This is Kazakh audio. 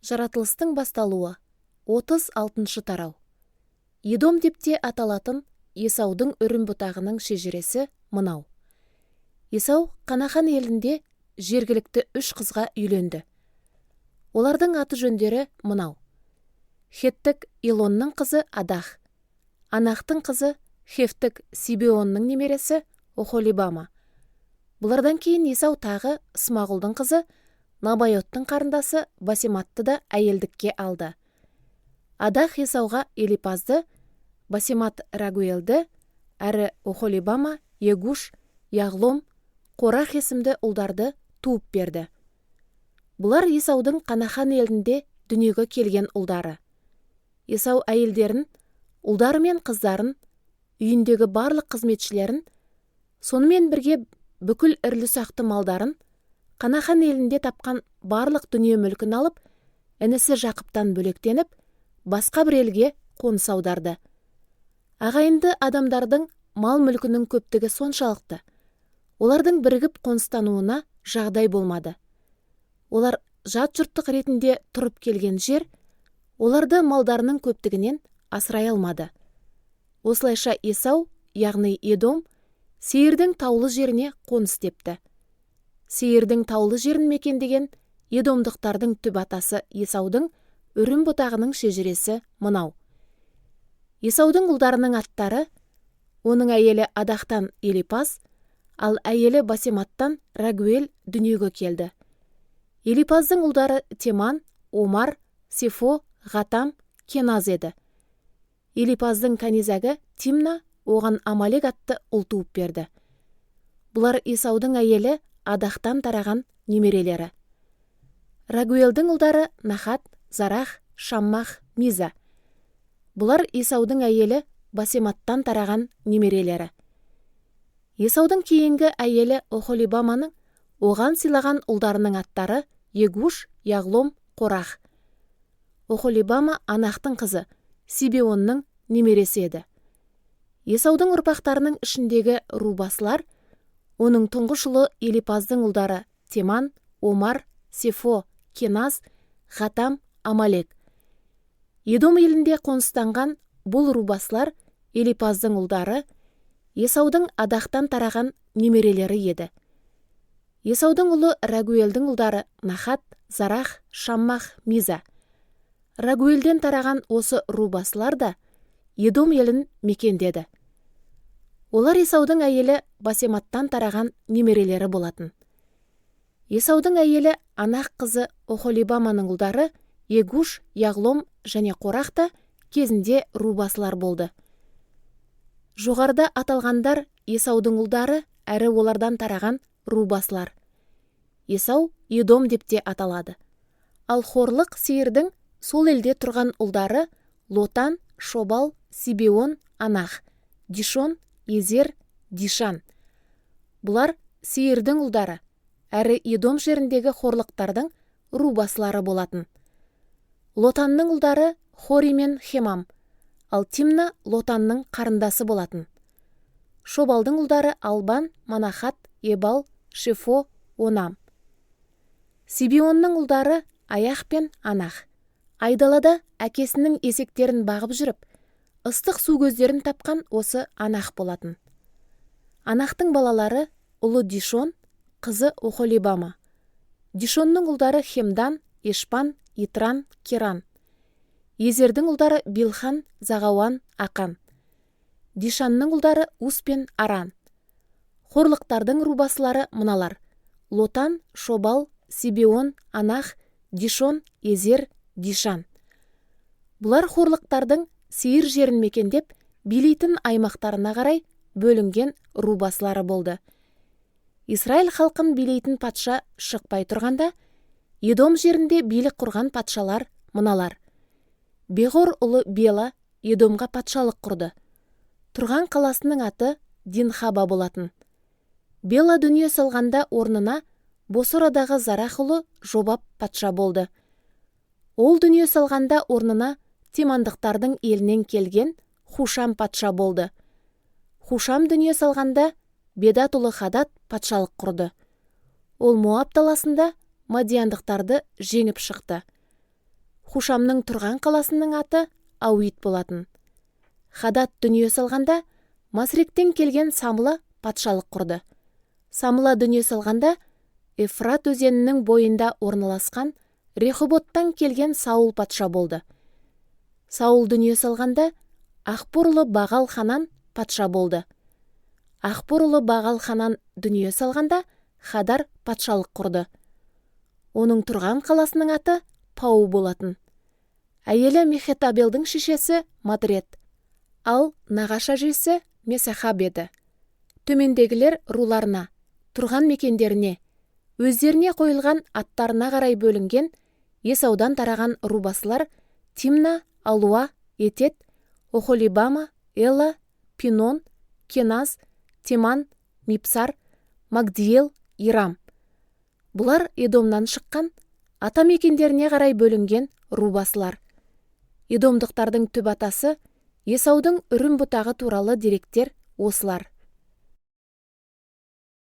Жаратылыстың басталуы, 36 тарау. Едом деп те аталатын Есаудың үрім-бұтағының шежіресі мынау. Есау Қанахан елінде жергілікті үш қызға үйленді. Олардың аты-жөндері мынау. Хеттік Илонның қызы Адах, Анахтың қызы Хефтік Сибеонның немересі Охолибама. Бұлардан кейін Есау тағы Смағұлдың қызы Набайоттың қарындасы Басематты да әйелдікке алды. Адах Есауға Елипазды, Басемат Рагуэлді, әрі Охолибама Егуш, Яғлом, Қорах есімді ұлдарды туып берді. Бұлар Есаудың Қанахан елінде дүниеге келген ұлдары. Есау әйелдерін, ұлдары мен қыздарын, үйіндегі барлық қызметшілерін, сонымен бірге бүкіл ірілі-ұсақты малдарын, Қанахан елінде тапқан барлық дүние-мүлкін алып, інісі Жақыптан бөлектеніп, басқа бір елге қоныс аударды. Ағайынды адамдардың мал-мүлкінің көптігі соншалықты, олардың бірігіп қоныстануына жағдай болмады. Олар жат жұрттық ретінде тұрып келген жер, оларды малдарының көптігінен асырай алмады. Осылайша Есау, яғни Едом, Сеирдің таулы жеріне қоныс тепті. Сеирдің таулы жерін мекендеген едомдықтардың түп атасы Есаудың үрім-бұтағының шежіресі мынау. Есаудың ұлдарының аттары: оның әйелі Адахтан Елипаз, ал әйелі Басематтан Рагуэл дүниеге келді. Елипаздың ұлдары Теман, Омар, Сефо, Ғатам, Кеназ еді. Елипаздың кәнизәгі Тимна оған Амалек атты ұл туып берді. Бұлар Есаудың әйелі Адахтан тараған немерелері. Рагуэлдің ұлдары Нахат, Зарах, Шаммах, Миза. Бұлар Есаудың әйелі Басематтан тараған немерелері. Есаудың кейінгі әйелі Охолибаманың оған сыйлаған ұлдарының аттары Егуш, Яғлом, Қорах. Охолибама Анахтың қызы, Сибеонның немересі еді. Есаудың ұрпақтарының ішіндегі рубасылар: оның тұңғыш ұлы Елипаздың ұлдары Теман, Омар, Сефо, Кеназ, Ғатам, Амалек. Едом елінде қоныстанған бұл рубасылар Елипаздың ұлдары, Есаудың Адахтан тараған немерелері еді. Есаудың ұлы Рагуэлдің ұлдары Нахат, Зарах, Шаммах, Миза. Рагуэлден тараған осы рубасылар да Едом елін мекендеді. Олар Есаудың әйелі Басематтан тараған немерелері болатын. Есаудың әйелі Анах қызы Охолибаманың ұлдары Егуш, Яғлом және Қорах та кезінде рубасылар болды. Жоғарыда аталғандар Есаудың ұлдары әрі олардан тараған рубасылар. Есау Едом деп те аталады. Ал хорлық Сеирдің сол елде тұрған ұлдары Лотан, Шобал, Сибеон, Анах, Дишон, Езер, Дишан. Бұлар Сеирдің ұлдары, әрі Едом жеріндегі хорлықтардың рубасылары болатын. Лотанның ұлдары Хори мен Хемам, ал Тимна Лотанның қарындасы болатын. Шобалдың ұлдары Албан, Манахат, Ебал, Шефо, Онам. Сибеонның ұлдары Аяқ пен Анах. Айдалада әкесінің есектерін бағып жүріп, ыстық су көздерін тапқан осы Анах болатын. Анахтың балалары ұлы Дишон, қызы Охолибама. Дишонның ұлдары Хемдан, Ешпан, Итран, Керан. Езердің ұлдары Билхан, Зағауан, Ақан. Дишанның ұлдары Ус пен Аран. Хорлықтардың рубасылары мыналар: Лотан, Шобал, Сибеон, Анах, Дишон, Езер, Дишан. Бұлар хорлықтардың Сеир жерін мекендеп, билейтін аймақтарына қарай бөлінген рубасылары болды. Израиль халқын билейтін патша шықпай тұрғанда, Едом жерінде билік құрған патшалар мыналар. Беғор ұлы Бела Едомға патшалық құрды. Тұрған қаласының аты Динхаба болатын. Бела дүние салғанда орнына Босорадағы Зарах ұлы Жобап патша болды. Ол дүние салғанда орнына Темандықтардың елінен келген Хушам патша болды. Хушам дүние салғанда Бедат ұлы Хадат патшалық құрды. Ол Моаб даласында мадиандықтарды жеңіп шықты. Хушамның тұрған қаласының аты Ауит болатын. Хадат дүние салғанда, Масректен келген Самла патшалық құрды. Самла дүние салғанда, Эфрат өзенінің бойында орналасқан Рехоботтан келген Саул патша болды. Саул дүние салғанда, Ақбор ұлы Бағал Ханан патша болды. Ақбор ұлы Бағал Ханан дүние салғанда, Хадар патшалық құрды. Оның тұрған қаласының аты Пау болатын. Әйелі Мехетабелдің шешесі Матрет, ал нағашы әжесі Месахаб еді. Төмендегілер руларына, тұрған мекендеріне, өздеріне қойылған аттарына қарай бөлінген Есаудан тараған рубасылар: Тимна, Алуа, Етет, Охолибама, Эла, Пинон, Кеназ, Теман, Мипсар, Магдиел, Ирам. Бұлар Едомнан шыққан, ата мекендеріне қарай бөлінген рубасылар. Едомдықтардың түп атасы Есаудың үрім бұтағы туралы деректер осылар.